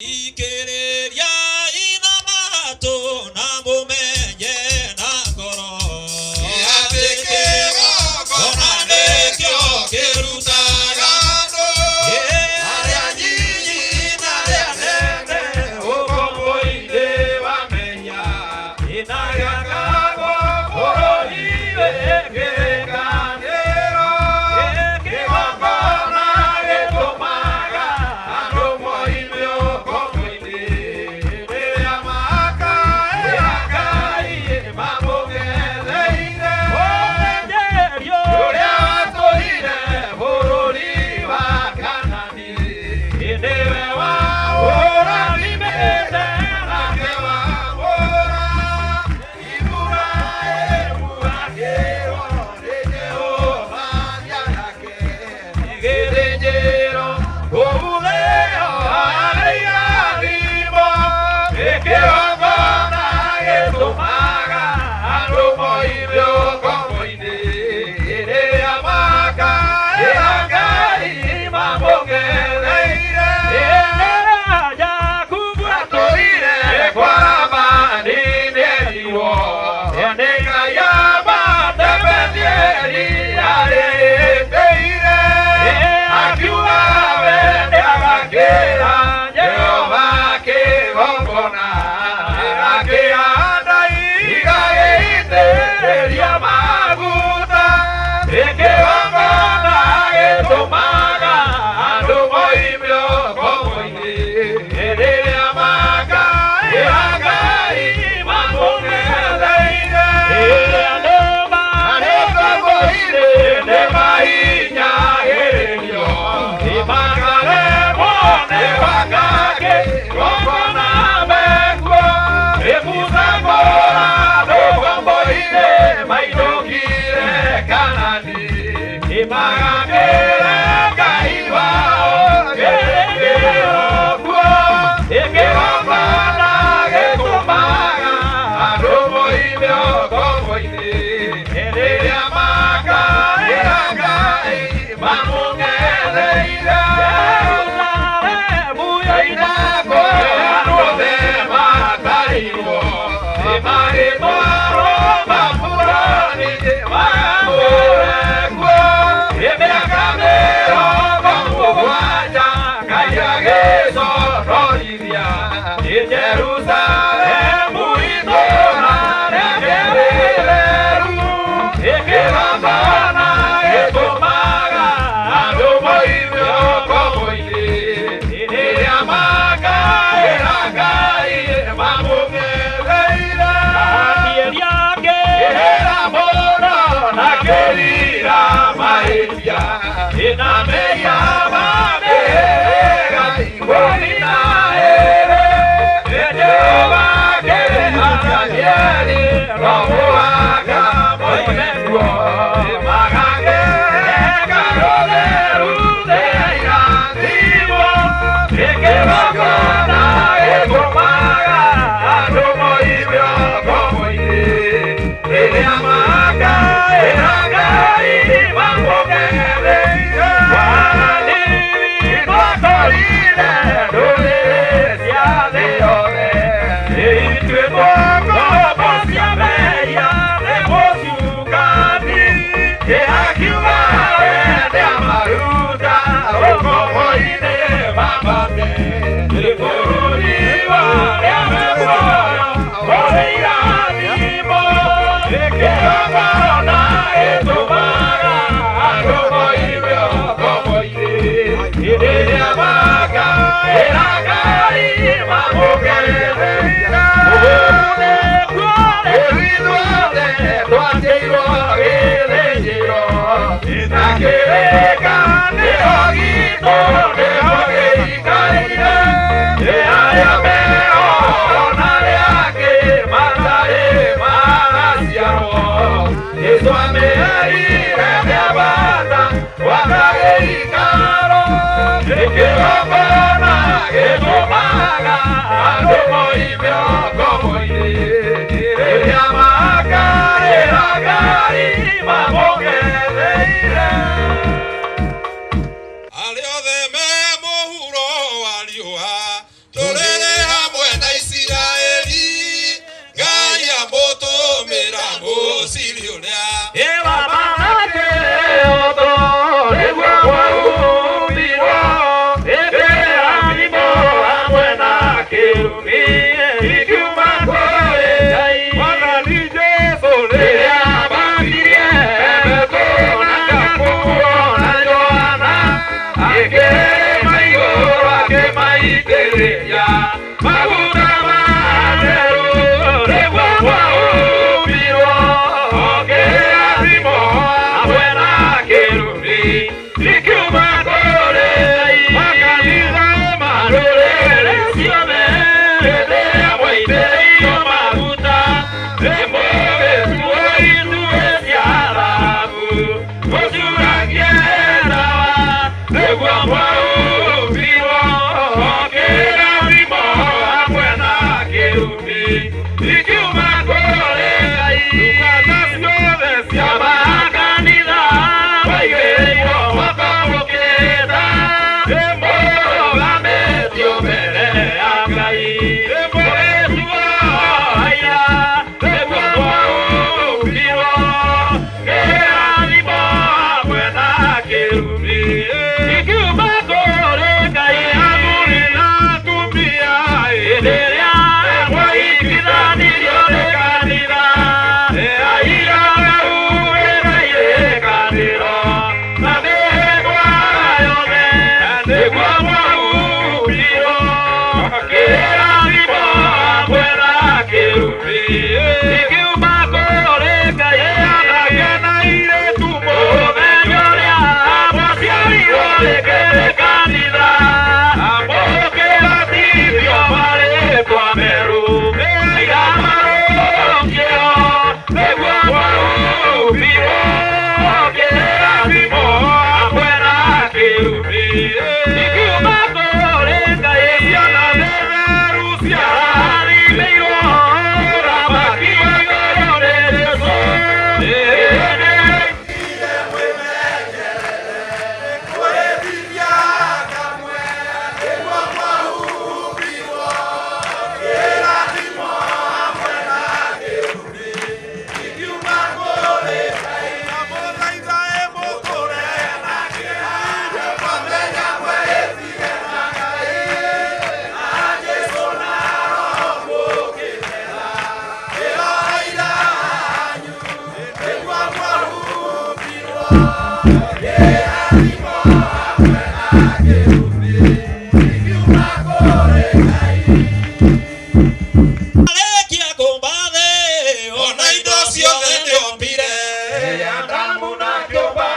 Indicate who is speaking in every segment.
Speaker 1: Ikĩrĩriai na matũ na mũmenye na ngoro.
Speaker 2: Atĩ kĩgongona nĩkĩo kĩrutaga andũ arĩa nyinyi na arĩa nene ũkombo-inĩ wa mehia. Gĩakagwo bũrũri wĩ kĩrĩkanĩro. Kĩgongona gĩtũmaga andũ moime ũkombo-inĩ. Rĩrĩa makaĩra Ngai mamũng'etheire. Ũrĩa watũire bũrũri wa Kanani, nĩwe waũrathimĩte nake wamũra Iburahĩmu akĩrwo nĩ Jehova nĩarake gĩthĩnjĩro kũu nĩyo irathimo. Kĩgongona gĩtũmaga andũ moime ũkombo-inĩ. Rĩrĩa makaĩra Ngai mamũng'etheire. Atũire kwa Labani nĩerirwo nĩ Ngai ambate Betheli arĩtĩire. Akiuga we nĩagakĩra Jehova kĩgongona. Akĩhanda ihiga gĩitĩrĩria maguta. Kĩgongona gĩtũmaga andũ moime ũkombo-inĩ. Rĩrĩa makaĩra Ngai mamũng'etheire. Arĩ nĩmahinyagĩrĩrio, makaremwo nĩ gwaka kĩgongona mekuo. Musa kũra ũkombo-inĩ mainũkire Kanani, magakĩre Ngai wao kĩrĩgĩrĩro kuo. Kĩgongona gĩtũmaga andũ moime ũkombo-inĩ. Rĩrĩa makaĩra Ngai mamũng'etheire. Yoinagwo andũ othe matarirwo, magĩtwarwo Babuloni magatũũre kuo. Mĩaka 70 Ngai agĩconorithia Jerusalemu itũũra rĩake rĩtheru. Kĩgongona gĩtũmaga andũ moime ũkombo-inĩ. Rĩrĩa makaĩra Ngai mamũng'etheire. Kĩrĩra mũno na kĩrira mahĩtia na mehia ma mĩhĩrĩga ikũmi na ĩĩrĩ. Jehova akĩra Danieli no mũhaka moime kuo, magakĩre hekarũ theru rĩa irathimo. Kĩgongona gĩtũmaga andũ moime ũkombo-inĩ. Rĩrĩa makaĩra Ngai mamũng'etheire. Mwathani twakorire ndũrĩrĩ cia thĩ yothe, ithuĩ ngombo cia mehia nĩ mũcukani. Akiuga we nĩamaruta ũkombo-inĩ mambate bũrũri wa arĩa me muoyo ũrĩ irathimo. Kĩgongona gĩtũmaga andũ moime ũkombo-inĩ. Rĩrĩa makaĩra Ngai mamũng'etheire. Ithuothe twatĩirwo gĩthĩnjĩro na kĩrĩkanĩro gitũ nĩho gĩikarĩire. Arĩa meho na arĩa angĩ matarĩ maraciarwo, Jesũ amerire nĩambata gwaka gĩikaro. Kĩgongona gĩtũmaga andũ moime ũkombo-inĩ. Rĩrĩa makaĩra Ngai mamũng'etheire.
Speaker 1: Arĩa othe me mũhuro wa riũa.
Speaker 2: Mwaitĩrĩria maguta matheru nĩguo mwahumbirwo kĩrathimo hamwe na kĩrumi ikiuma kũrĩ makanitha ma ndũrĩrĩ ciothe hĩndĩ ĩrĩa mwaitĩrĩirio maguta nĩmũgĩtuo ituĩ cia thahabu mũcuragie ndawa nĩguo mwahumbirwo kĩrathimo hamwe na kĩrumi ikiuma kũrĩ Ngai ndungata ciothe cia makanitha mwaigĩrĩirwo moko mũkĩta nĩmũrũgamĩtio mbere ya Ngai nĩmũgĩtuo aira nĩguo mwahumbirwo kĩrathimo hamwe na kĩrumi ikiuma kũrĩ Ngai athuri na atumia hĩndĩ ĩrĩa mwaigithanirio nĩ kanitha aira mehumbĩra irĩkanĩro na mĩhĩngwa yothe nĩguo mwahumbirwo kĩrathimo hamwe na kĩrumi ikiuma kũrĩ Ngai anake na airĩtu mũthenya ũrĩa mwaciarirwo rĩkĩrĩ kanitha mũkĩbatithio marĩtwa merũ mĩaiga marũngĩo nĩguo mwahumbirwo kĩrathimo hamwe na kĩrumi ikiuma kũrĩ Ngai ciana nĩ theru ciarathimĩirwo ũthamaki wa igũrũ nĩ Jesũ ĩĩ.
Speaker 1: Arĩkia kũmba thĩ ona indo ciothe nĩombire.
Speaker 2: Adamu na kĩũmba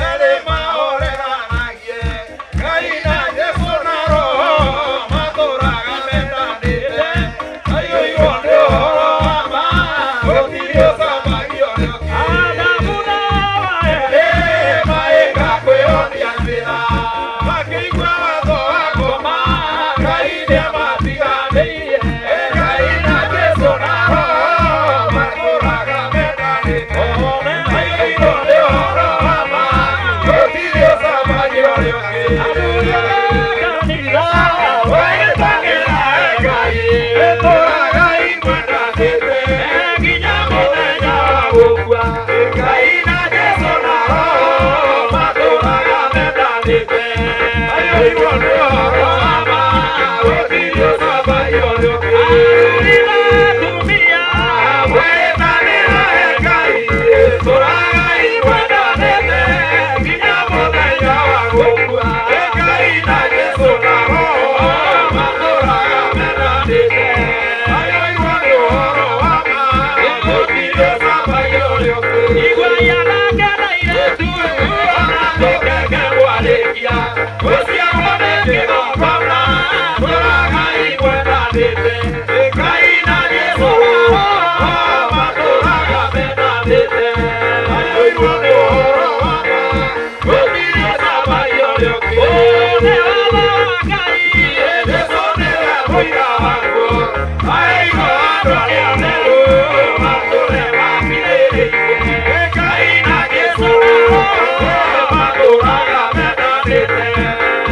Speaker 2: erĩ mahoreganagie Ngai na Jesũ na Roho matũraga mendanĩte aiyũirwo nĩ ũhoro wa ma gũtirĩ ũcambagio nĩ ũngĩ Adamu na Hawa erĩ maĩka kwĩonia njĩra makĩigua watho wa koma Ngai nĩamatiganĩirie Ngai na Jesũ na Roho matũraga mendanĩte aiyũirwo nĩ ũhoro wa ma gũtirĩ ũcambagio nĩ ũngĩ wĩtagĩra Ngai ĩtũraga imwendanĩte nginya mũthenya wa gũkua Ngai na Jesũ na Roho matũraga mendanĩte aiyũirwo nĩ ũhoro wa ma gũtirĩ ũcambagio nĩ ũngĩ wĩtanĩra Ngai ĩtũraga imwendanĩte nginya mũthenya wa gũkua Ngai na Jesũ na Roho matũraga mendanĩte aiyũirwo nĩ ũhoro wa ma gũtirĩ ũcambagio nĩ ũngĩ gũciarwo nĩ kĩgongona tũraga imwendanĩte Ngai na Jesũ matũraga mendanĩte aiyũirwo nĩ ũhoro wa ma gũtirĩ ũcambagio nĩ ũngĩ Jesũ nĩwe mũira wakuo aheirwo andũ arĩa atheru matũre makirĩrĩirie Ngai na Jesũ matũraga mendanĩte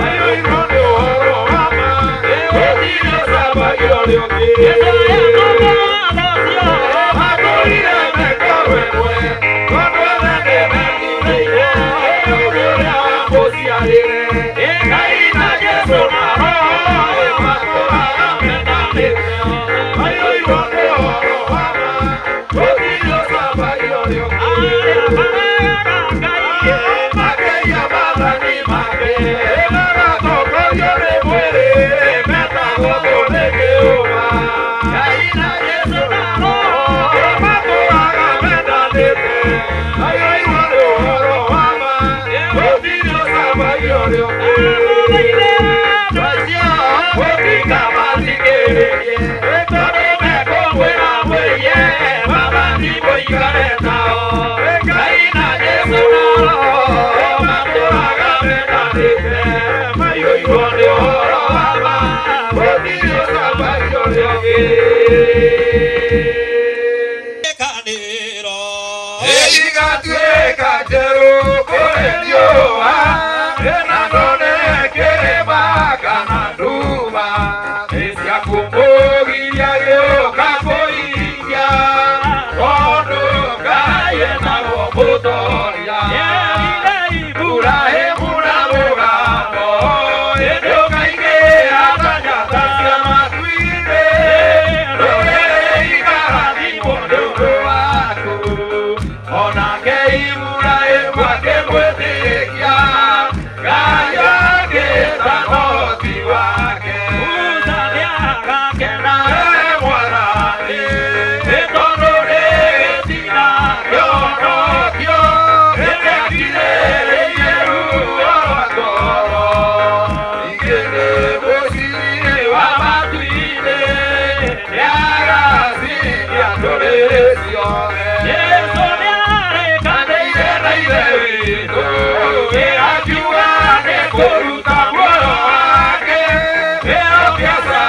Speaker 2: aiyũirwo nĩ ũhoro wa ma gũtirĩ ũcambagio nĩ ũngĩ matũrire mekoro ĩmwe tondũ othe nĩmethurĩire ũũgĩ ũrĩa wamũciarĩre Ngai na Jesũ na Roho matũraga mendanĩte aiyũirwo nĩ ũhoro wa ma gũtirĩ ũcambagio nĩ ũngĩ makeia maathani make magatongorio nĩ mwĩrĩ
Speaker 1: Kanĩro.
Speaker 2: Igatuĩka njerũ kũrĩ riũa, ĩna ndone kĩrĩma kana nduma, nĩ ciaku kũgiria gĩũka kũiria, tondũ Ngai etagwo mũtoria. Iburahĩmu na mũgambo, ĩndĩ ũkaingĩha ta njata cia matu-inĩ, ndũrĩrĩ ikarathimwo nĩ ũndũ waku. Onake Iburahĩmu akĩmwĩtĩkia, Ngai akĩĩta ũhoti wake. Nawe Mwathani, nĩ tondũ nĩ gĩtina kĩa ũhonokio, nĩndakirĩrĩirie ruo rwa ngoro. Ningĩ nĩ mũciiri wa matu-inĩ, nĩagaciria ndũrĩrĩ ciothe. Kandeire na Ithe witũ, akiuga nĩ kũruta muoyo wake, nĩo kĩaca